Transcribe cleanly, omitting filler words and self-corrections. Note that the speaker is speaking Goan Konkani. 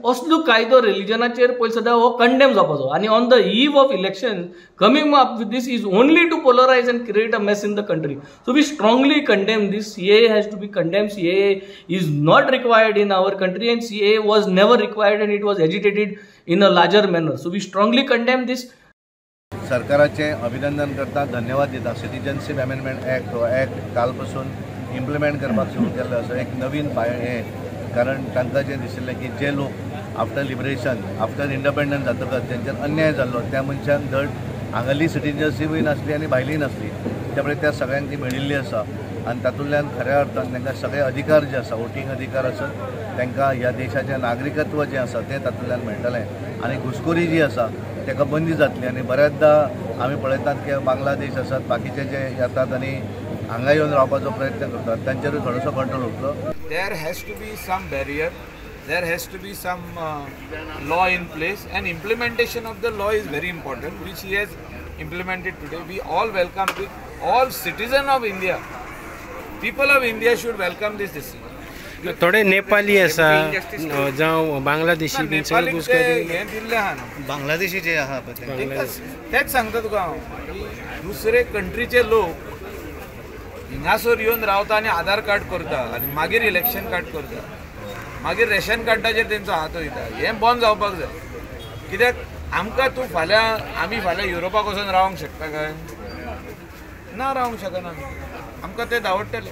असलो कायदो रिलिजनाचेर पयलीं सदां हो कंडेम जावपाचो आनी on the eve of election coming up with this is only to polarize and create a mess in the country. So we strongly condemn this. CAA has to be condemned. CAA is not required in our country and CAA was never required and it was agitated in a larger manner. So we strongly condemn this. सरकाराचे अभिनंदन करता, धन्यवाद दिता. सिटीजनशीप अमेंडमेंट ॲक्ट हो ॲक्ट कालपासून इम्प्लिमेंट करपाक सुरू केल्लो आसा. एक नवीन हें, कारण तांकां जें दिशिल्लें की जे लोक आफ्टर लिबरेशन, आफ्टर इंडिपेंडन्स जातकच तेंचेर अन्याय जाल्लो त्या मनशांक धड हांगाली सिटीजनशीपूय नासली आनी भायलीय नासली, त्यामुळे त्या सगळ्यांक ती मेळिल्ली आसा आनी तातूंतल्यान खऱ्या अर्थान तांकां सगळे अधिकार जे आसा, वोटींग अधिकार आसत, तांकां ह्या देशाचें नागरिकत्व जें आसा तें तातूंतल्यान मेळटलें आनी घुसखोरी जी आसा ताका बंदी जातली. आनी बऱ्याचदा आमी पळयतात की बांगलादेश आसात, बाकीचे जे येतात आनी हांगा येवन रावपाचो प्रयत्न करतात तांचेरूय थोडोसो कंट्रोल उरतलो. There has to be some barrier, there has to be some law in place and implementation of the law is very important, which he has implemented today. We all welcome it. All citizen of India, people of India should welcome this decision. थोडे नेपाली आसा जावं बांगलादेशी बीन सगळे घुसखोरी हें दिल्लें आहा न्हू, बांगलादेशी जे आहा पळय तेच सांगता तुका हांव की दुसरे कंट्रीचे लोक हिंगासर येवन रावता आनी आधार कार्ड करता आनी मागीर इलेक्शन कार्ड करता, मागीर रेशन कार्डाचेर तेंचो हात वयता. हें बंद जावपाक जाय. कित्याक आमकां तूं फाल्यां, आमी फाल्यां युरोपाक वचून रावंक शकता काय ना? रावंक शकना. आमकां ते धांवडटले.